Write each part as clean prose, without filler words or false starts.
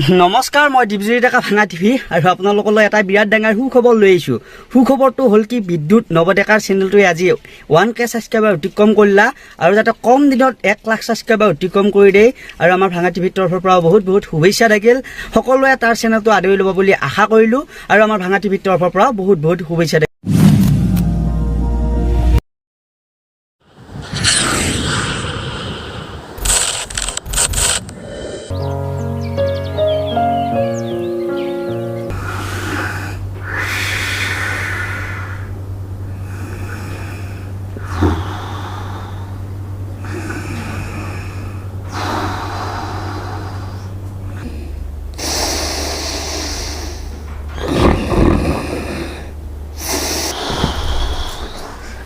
নমস্কাৰ, মই দীপজ্যোতি ডেকা, ভাঙা টিভি, আৰু আপোনালোকলৈ এটা বিৰাট ডাঙৰ সুখবৰ লৈ আহিছোঁ। সুখবৰটো হ'ল কি, বিদ্যুৎ নৱডেকাৰ চেনেলটোৱে আজি 1K subscriber অতিক্ৰম কৰিলা আৰু যাতে কম দিনত 1 লাখ ছাবস্ক্ৰাইবাৰ অতিক্ৰম কৰি দিয়ে। আৰু আমাৰ ভাঙা টিভিৰ তৰফৰ পৰাও বহুত বহুত শুভেচ্ছা থাকিল। সকলোৱে তাৰ চেনেলটো আদৰি ল'ব বুলি আশা কৰিলোঁ আৰু আমাৰ ভাঙা টিভিৰ তৰফৰ পৰাও বহুত বহুত শুভেচ্ছা থাকিল।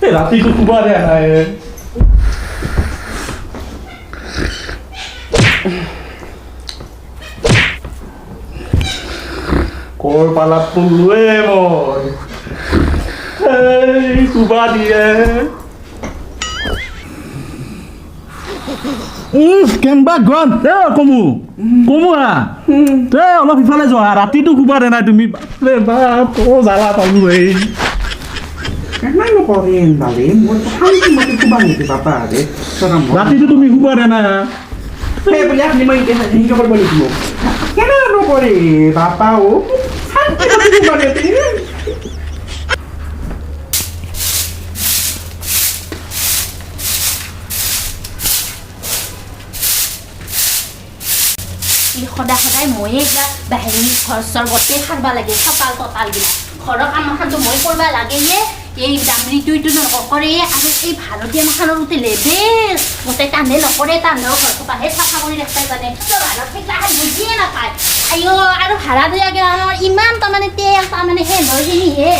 এই ৰাতিটো শুবা দিয়া নাই। কৰ পালাত পলোৱে মই। এই শুবা দিয়ে। কেনবা গৰম এ। কমু কমু, হা, এ অলপ সিফালে যোৱা। ৰাতিটো শুবা দে নাই তুমি। বাপৰে বাপ, বৰ জ্বালা পালো এই। কেনে নকৰে বালে, মোৰ শান্তি মতে শুবা নিদি বাপা আৰে। ৰাতিটো তুমি শুবা দে নাই, হা। সেই বুলি আপুনি মই এতিয়া সেনেকৈ কৰিব লাগিব। কেনে নকৰে বাপা, অ শান্তি মতে শুবা নিদি। ই সদায় সদায় ময়ে এইগিলা বাহিনী ঘৰ চৰ গোটেই সাৰবা লাগে, চতাল ততালগিলা, ঘৰৰ কাম মাখানটো মই কৰবা লাগে। এই দামৰিটো ইটো নকৰে আৰু এই ভাৰতীয় মাখানৰ গোটেই লেবেল গোটেই টানে নকৰে। টানেও ঘৰ সোপাহে চাফা কৰি ৰাখবাই জানে। ভাৰত সেইগিলাখান বুজিয়ে নাপায়। আইঅ, আৰু ভাড়া দিয়া গিলাখনৰ ইমান তাৰমানে তেল, তাৰমানে সেন্ধৰখিনিহে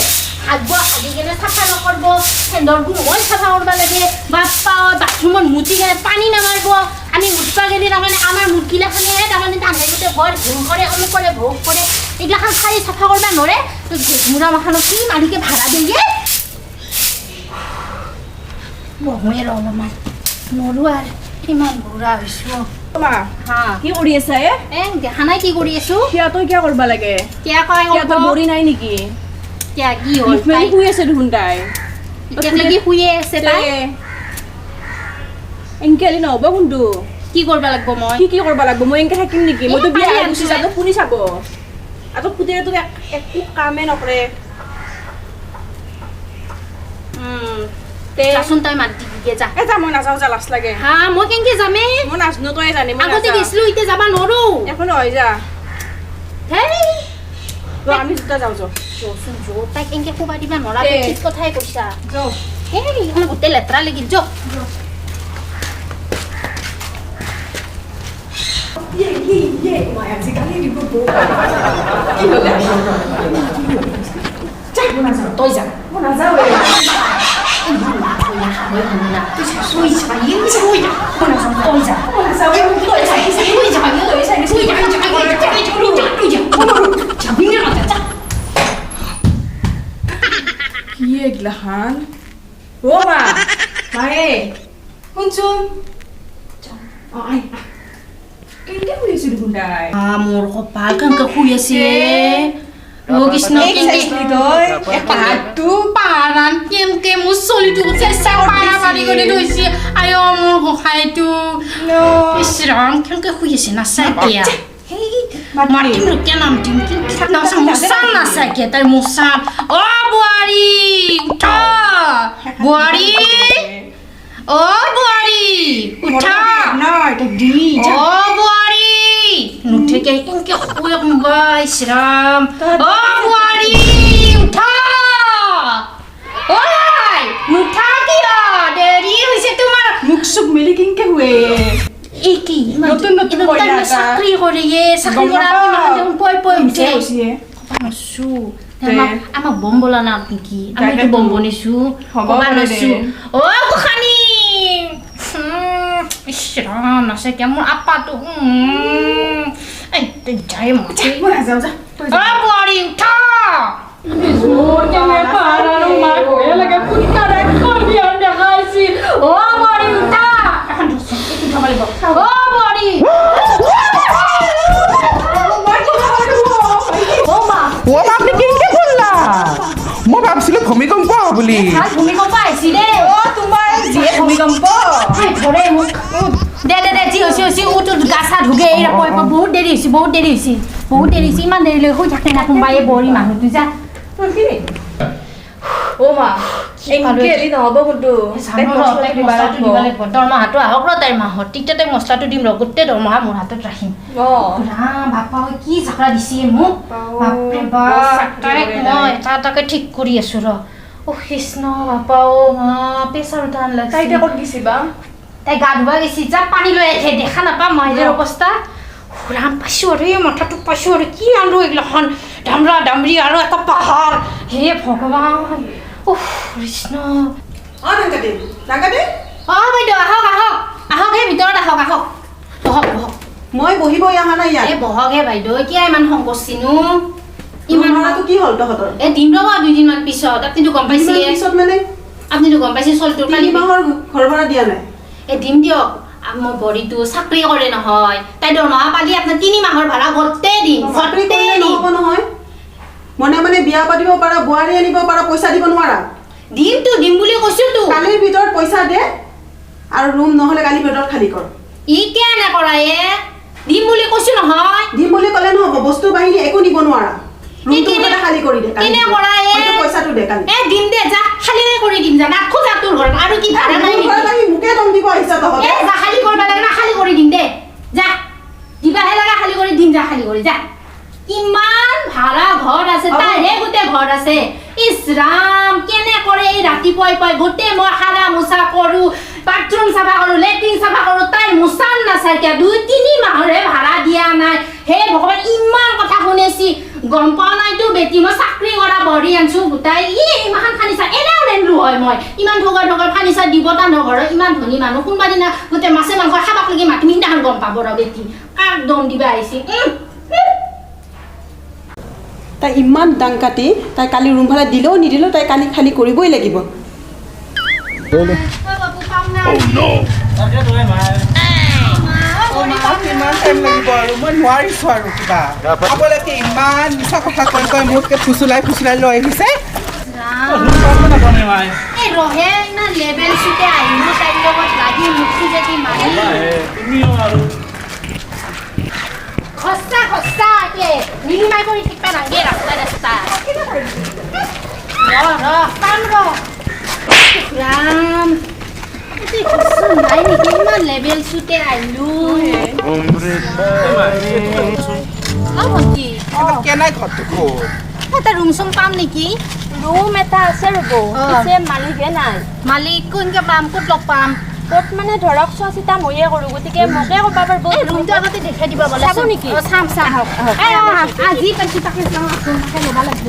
হাগব, হাগি কেনে চাফা নকৰব। সেন্ধৰবোৰ মই চাফা কৰবা লাগে। বাপ্পা, বাথৰুমত মুতি কেনে পানী নামাৰব। আমি উঠবা গেলি তাৰমানে আমাৰ মুদগিলাখনেহে তাৰমানে তাহাঁতে গোটেই বৰ ঘিণ কৰে, অমুক কৰে, ভোগ কৰে। এইগিলাখান চাৰি চাফা কৰবা নৰে। মূৰা মাখানক কি মালিকে ভাড়া দিয়ে? বহোৱে ৰ অলপমান, নৰো আৰু, ইমান বুঢ়া হৈছোঁ। মা। হা। কি কৰি আছা এ? এ, দেখা নাই কি কৰি আছো? কিয়, তই কিয় কৰবা লাগে? কিয় কয়? কিয়, তোৰ বৰি নাই নেকি? কিয়, কি হ'ল? মুখ মেলি তাই শুই আছে দেখোন তাই। এতিয়ালৈকে শুয়ে আছে তাই। এনকে হ'লে নহ'ব কোনটো। কি কৰবা লাগব মই? কি কি কৰবা লাগব? মই এনকে থাকিম নেকি? মইতো এই বিয়া পাৰি হৈ গুচি আনছো। যাম, তোক কোনে চাব? আৰু তোৰ পুতেৰেতো একো কামে নকৰে। তে যাচোন, তই মাত দি দিয়ে যা। এ যা, মই নাযাওঁ যা, লাজ লাগে। হা, মই কেনকে যামে? মই নাজনো, তই জানি, মই আগতে নাযাওঁ। গেছিলো, এতিয়া যাবা নৰো। একো নহয়, যা। হেই। ৰ, আমি দুটা যাওঁ, যো। যোচোন যো, তাইক এনকে কোবা দিবা নৰা। তে। ঠিক কথাই কৈছা। যো। হেই, এইখন গোটেই লেতেৰা লাগিল, যো। কি হ'লে? তই যা। মই নাযাওঁ। ইমান লাজ হৈ না, হৈ না, তই যা, তই যা, এই তই যা। মই নাযাওঁ, তই যা। মই নাযাওঁ। তই যা, তই যা, তই যা, তই যা, তই যা, তই যা, তই যা। যাবি না, যা। কি এইগিলাখান? অ মা, মায়ে, শুনচোন। অ আই, কেনেকে শুই আছো দেখোন তাই। মোৰ কপাল, কেনেকে শুই আছে? অ কৃষ্ণ। এই কেনেকে চাইছিলি তই এই পাহাৰটো? পাহাৰান কেনকে মোৰ চলিটো চেঁচা পাৰা পাৰি কৰি থৈছে। আই অ, মোৰ গোসাঁইটো, ইছ ৰাম, কেনকে শুই আছে নাচাই এতিয়া। মাতিম ৰ, কিয় নামাতিম? নাচা মোচান নাচাই তাই মোচান। অ বোৱাৰী, উঠা বোৱাৰী, অ বোৱাৰী, উঠা। অ বোৱাৰী, নুঠেকে, এনকে শুৱে কোনোবা? ইছ ৰাম। অ বোৱাৰী, উঠা। ঐ, নুঠা কিয়? দেৰি হৈছে তোমাৰ। মুখ চুখ মেলি কেনকে শুৱে? এই কি ইমান নতুন নতুন ইমান কইনা তাই এটা। চাকৰি কৰে, চাকৰি গম কৰা নাপাওঁ। দেখোন পয় পয় উঠে। কৈছে। ক'বা নৰছো। আমাক বম বলা না নেকি? আমি তাকেতো। বম বনিছো। হ'ব ক'বা পাৰে দে। নৰছো। অ গোসানী, ইছ ৰাম, নাচে কিয় মোৰ আপাটো? এই তই যাই মই। মই নাযাওঁ, যা তই যা। অ বোৱাৰী, উঠা। অ বোৱাৰী, উঠা। এখন ধৰচোন, এইটো উঠাব লাগিব। অ বোৱাৰী। টিভি। ভাল ভূমিকম্প আহিছি দেই। অ তোমাৰ যিয়ে ভূমিকম্প। ধৰে মোক দে দে দে, যি হৈছে হৈছে, উঠ উঠ, গা চা ধুগে। এই বহুত দেৰি হৈছে, বহুত দেৰি হৈছে, বহুত দেৰি হৈছে। ইমান দেৰিলৈ শুই থাকে না কোনোবা? এই বৰী মানুহটো, যা। অ মা, এনেকে হেৰি নহ'ব কিন্তু। জানো ৰ, তাইক মছলাটো দিব লাগিব। দৰমহাটো আহক ৰ তাইৰ মাহত, তেতিয়া তাইক মছলাটো দিম ৰ। গোটেই দৰমহা মোৰ হাতত ৰাখিম। ৰাম, বাপা ঐ, কি জাকৰা দিছে মোক, বাপৰে বাপ। তাইক মই এটা এটাকে ঠিক কৰি আছো ৰ। অ কৃষ্ণ, বাপা অ মা, প্ৰেছাৰো টান তাই লাগছে। এতিয়া ক'ত গৈছি বা? তাই গা ধুবা গৈছি। যা, পানী লৈ আহিছে। দেখা নাপা মাইজাৰ অৱস্থা। ৰাম, পাইছোঁ আৰু, এই মাথাটো পাইছোঁ আৰু। কি আনো এইগিলাখন দামৰা দামৰি আৰু এটা পাহাৰ। হে ভগৱান, উফ কৃষ্ণ। অ ডাংকাটি, ডাংকাটি। অ বাইদেউ, আহক আহক আহক, সেই ভিতৰত আহক আহক, বহক বহক। মই বহিব অহা নাই ইয়াত। এই বহক হে বাইদেউ, কিয় ইমান খং কৰছিনো? ইমান ইমান ভাড়াটো কি হ'ল তহঁতৰ? এই দিম ৰ'ব 2 দিনমান পিছত। আপুনিতো গম পাইছে। দুদিনমান পিছত মানে? আপুনিতো গম পাইছে চলটোৰ তিনি কালি মাহৰ ঘৰ ভাড়া দিয়া নাই। এই দিম দিয়ক। মোৰ বৰীটো চাকৰি কৰে নহয়, তাই দৰমহা পালি আপোনাৰ 3 মাহৰ ভাড়া গোটেই দিম। চাকৰি গোটেই কৰিলে দিম। নহ'ব নহয়। মনে মনে বিয়া পাতিব পাৰা, বোৱাৰী আনিব পাৰা, পইচা দিব নোৱাৰা? দিমতো, দিম বুলি কৈছোতো। কালিৰ ভিতৰত পইচা দে আৰু ৰুম নহ'লে কালিৰ ভিতৰত খালী কৰ। ই কিয় নকৰা এ? দিম বুলি কৈছো নহয়। দিম বুলি ক'লে নহ'ব। বস্তু বাহিনী একো নিব নোৱাৰা। ৰুমটো মুঠতে খালী কৰি দে কালি। কেনে কৰা এ? হয়তো পইচাটো দে কালি। এ দিম দে, যা, খালী কৰি দিম যা। নাথখো যা তোৰ ঘৰত আৰু কি ভাড়া নাই মোৰ নেকি? ঘৰত আহি মোকে দম দিব আহিছ তহঁতে? এ যা, খালী কৰিব লাগে না, খালী কৰি দিম দে, যা। দিবাহে লাগা, খালী কৰি দিম যা, খালী কৰি যা। কিমান ভাড়া ঘৰ আছে, তাইৰহে গোটেই ঘৰ আছে। ইছ ৰাম, কেনে কৰে এই ৰাতিপুৱাই পুৱাই। গোটেই মই সাৰা মোচা কৰো, বাথৰুম চাফা কৰো, লেট্ৰিন চাফা কৰো, তাইৰ মোচান নাচাই কিয়? 2-3 মাহৰহে ভাড়া দিয়া নাই। হে ভগৱান, ইমান কথা শুনেছি, গম পোৱা নাইতো বেটি। মই চাকৰি কৰা বৰি আনছো গোটাই। ই ইমান ফাৰ্নিচাৰ এনেও নেনলো হয় মই। ইমান ঠগৰ ঠগৰ ফাৰ্নিচাৰ দিব তানৰ ঘৰত। ইমান ধনী মানুহ, কোনোবা দিনা গোটেই মাছে মাংস খাবাক লাগি মাতিম, সিদিনাখন গম পাব ৰ বেটি, কাক দম দিবা আহিছি। উম, উম। তাই ইমান দাং কাটি, তাই কালি ৰুম ভাড়া দিলেও নিদিলেও তাই কালি খালী কৰিবই লাগিব। ঐ বাপু, পাম না? কিমান টাইম লাগিব আৰু? মই নোৱাৰিছো আৰু কিবা। আপোনালোকে ইমান মিছা কথা কৈ কৈ মোতকে ফুচুলাই ফুচুলাই লৈ আহিছে। এই ৰহে, ইমান লেবেল চুটে আহিলো, তাইৰ লগত লাগি মুখি যদি মাৰি। তুমিও আৰু। সঁচা সঁচা কে নিলিমাই কৰি থাকিবা নাংগে ৰাস্তা ৰাস্তা। ৰ ৰ, পাম ৰ। ৰাম, নাই নেকি? ইমান লেবেল চুটে আহিলো। অ ভণ্টি। কেনে ঘৰটো ক'ত? এটা ৰুম চুম পাম নেকি? ৰুম এটা আছে ৰ'ব। পিছে মালিকহে নাই। মালিক কোনকে পাম, ক'ত লগ পাম? ক'ত মানে ধৰক, চোৱা চিতা ময়ে কৰোঁ, গতিকে মোকে ক'ব পাৰিব। এই ৰুমটো আগতে দেখাই দিব বোলে। চাব নেকি? অ, চাম চাম। এই অ, আজি পাইছো, তাকে যাওঁ, তাকে ল'ব লাগিব।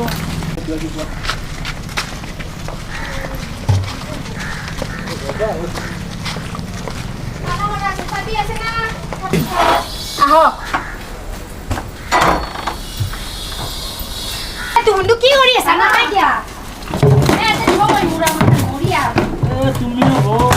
আহক। তুহনটো কি কৰি আছা? নাখাই দিয়া। এ, দিব মই মূৰা মৰিয়া। তুমিও বৰ।